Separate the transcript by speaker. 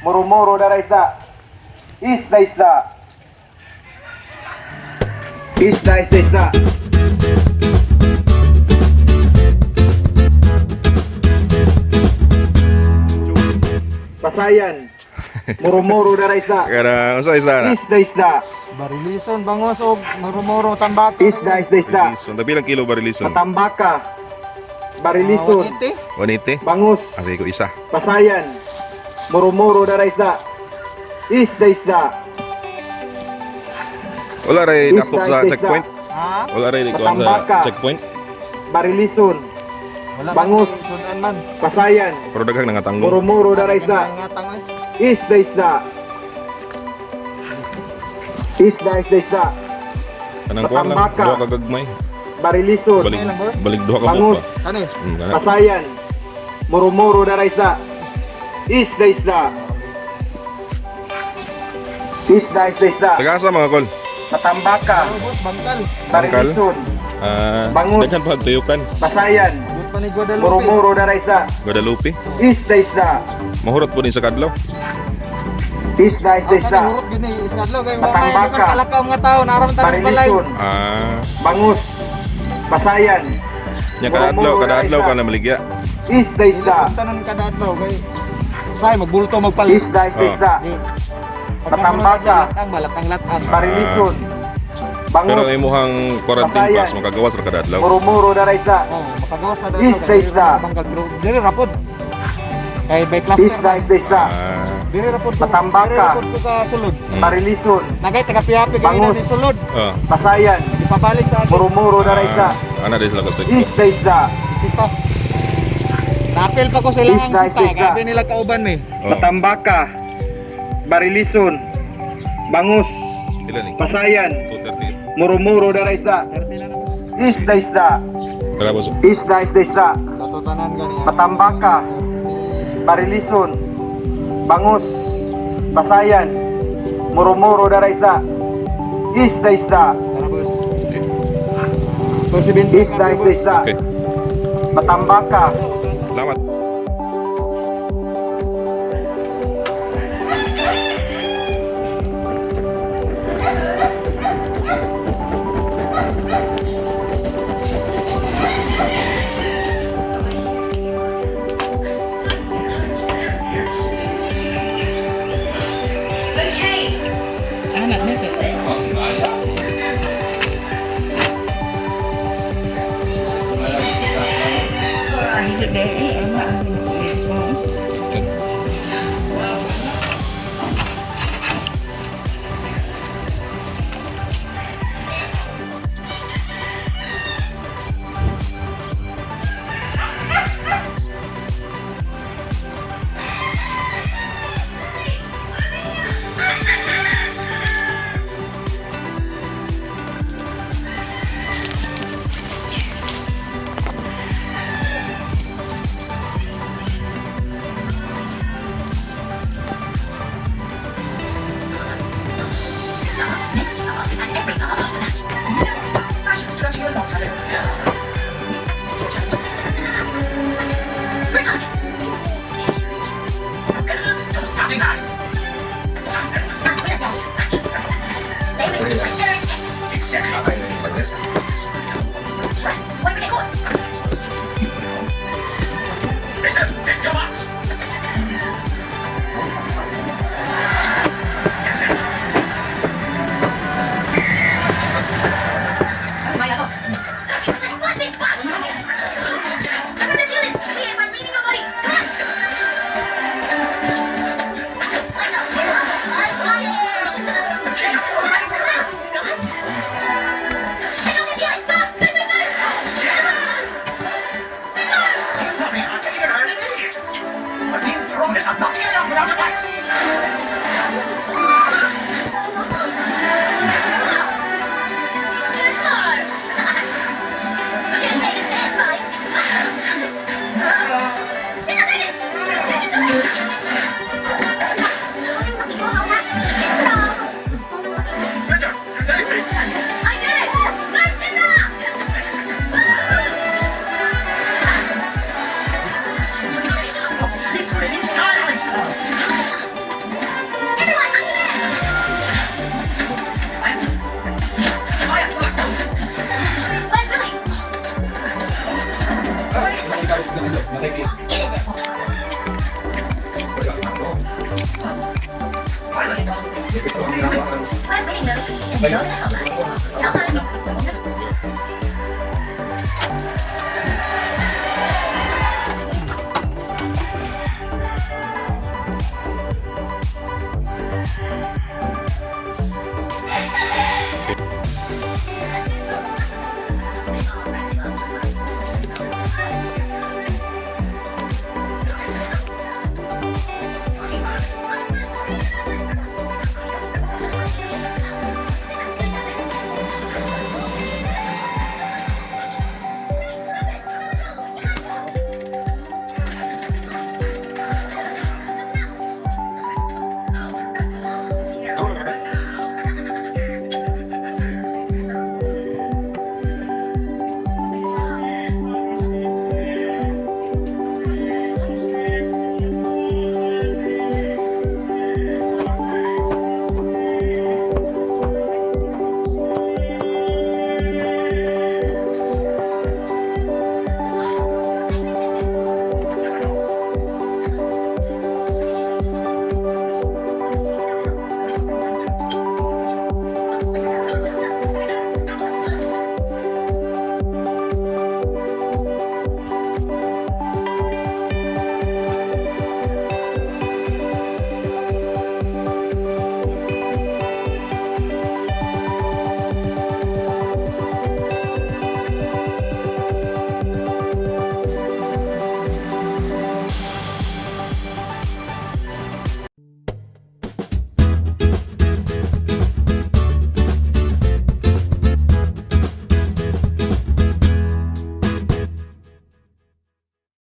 Speaker 1: Murumuro na isda. Isda, isda. Isda, isda, isda. Pasayan. Murumuro na isda.
Speaker 2: Kada unsa isda na?
Speaker 1: Isda, isda.
Speaker 3: Barilison, bangos og marumoro tambaka.
Speaker 1: Isda, isda, isda.
Speaker 2: Barilison. Tabi lang kilo barilison?
Speaker 1: Matambaka. Barilison.
Speaker 2: 180.
Speaker 1: Bangus.
Speaker 2: Asa ko isa.
Speaker 1: Pasayan. Murumuro na isda. Isda, isda.
Speaker 2: Wala ray
Speaker 1: Isda,
Speaker 2: dakop sa
Speaker 1: isda, isda.
Speaker 2: checkpoint.
Speaker 3: Ha?
Speaker 2: Wala ray kuan sa
Speaker 1: Matambaka.
Speaker 2: checkpoint.
Speaker 1: Barilison.
Speaker 3: Wala
Speaker 1: Bangus.
Speaker 3: man sudan man.
Speaker 1: Pasayan.
Speaker 2: Pero daghang nangatanggong.
Speaker 1: Murumuro na isda.
Speaker 3: Ngatang eh.
Speaker 1: Isda, isda. Isda, isda, isda.
Speaker 2: Kanang kuan lang,
Speaker 1: Matambaka.
Speaker 2: duha ka gagmay.
Speaker 1: Barilison.
Speaker 2: Balik balik duha ka
Speaker 1: Bangus.
Speaker 2: buok
Speaker 3: Kani?
Speaker 2: ba. Kana.
Speaker 1: Pasayan. Murumuro na isda. Isda, isda. Isda, isda, isda.
Speaker 2: Taga-asa mga kol?
Speaker 1: Matambaka.
Speaker 3: Boss, bangkal.
Speaker 1: Barilison.
Speaker 2: Ah,
Speaker 1: Bangus.
Speaker 2: daghan pa tuyukan.
Speaker 1: Pasayan.
Speaker 3: Good pa ni Guadalupe.
Speaker 1: Murumuro na isda.
Speaker 2: Guadalupe.
Speaker 1: Isda, isda.
Speaker 2: Mahurot po ni sa kadlaw.
Speaker 1: Isda, isda,
Speaker 3: Ang
Speaker 1: isda.
Speaker 3: kanang hurot gyud ni iskadlaw kay wa may
Speaker 1: Matambaka.
Speaker 3: di man kalakaw nga tao naram tanas balay.
Speaker 1: Barilison.
Speaker 2: Ah,
Speaker 1: Bangus. Pasayan.
Speaker 2: nya kada adlaw, kada adlaw ka na maligya.
Speaker 1: Isda, isda.
Speaker 3: Dili tanan kada adlaw kay say magbulto magpalit.
Speaker 1: Isda, isda,
Speaker 2: Oh.
Speaker 1: isda.
Speaker 3: Di.
Speaker 1: Matambaka.
Speaker 3: Latang balatang latang.
Speaker 1: Barilison.
Speaker 2: Pero ang
Speaker 1: Bangus.
Speaker 2: imuhang quarantine
Speaker 1: Pasayan.
Speaker 2: pass makagawas ra kada adlaw.
Speaker 1: Murumuro na isda.
Speaker 3: Oh, makagawas na adlaw.
Speaker 1: Isda, isda.
Speaker 3: Sa bangkal pero diri rapod. Kay by cluster.
Speaker 1: Isda, isda, isda.
Speaker 2: Ah,
Speaker 3: Diri rapod ko.
Speaker 1: Matambaka.
Speaker 3: Diri rapod ko ka sulod.
Speaker 1: Barilison.
Speaker 3: Nagay taga piyapi kay
Speaker 1: Bangus.
Speaker 3: ni sulod.
Speaker 2: ah.
Speaker 1: Pasayan.
Speaker 3: Ipabalik sa akin.
Speaker 1: Murumuro na isda.
Speaker 2: Ah, ana di sila ka stricto.
Speaker 1: Isda, isda.
Speaker 3: Sita. Napil pa ko sila ang
Speaker 1: Isda,
Speaker 3: sita.
Speaker 1: isda, isda.
Speaker 3: Gabi nila kauban mi.
Speaker 2: Oh.
Speaker 1: Matambaka. Barilison. Bangus.
Speaker 2: Pila ni?
Speaker 1: Pasayan.
Speaker 2: 238.
Speaker 1: Murumuro na isda.
Speaker 3: 30 na na boss.
Speaker 1: Isda, isda.
Speaker 2: Tara boss.
Speaker 1: Isda, isda, isda.
Speaker 3: Katutanan gani.
Speaker 1: Matambaka. Barilison. Bangus. Pasayan. Murumuro na isda. Isda, isda.
Speaker 3: Tara boss. 270.
Speaker 1: Isda, isda, isda.
Speaker 2: Okay.
Speaker 1: Matambaka.
Speaker 2: Salamat.
Speaker 4: Anak nito. Hindi dahil anak.
Speaker 5: Summer, next summer, and every summer after that. I should stood up to you a long time ago. Accept your challenge. Bring on. Starting line. We're done. They were Exactly. Right. When we get caught. Listen, pick your box. That's my level. What's it? I'm gonna kill it. See it by leaning your body. Come on. Web winning notes and go to the helpline. Tell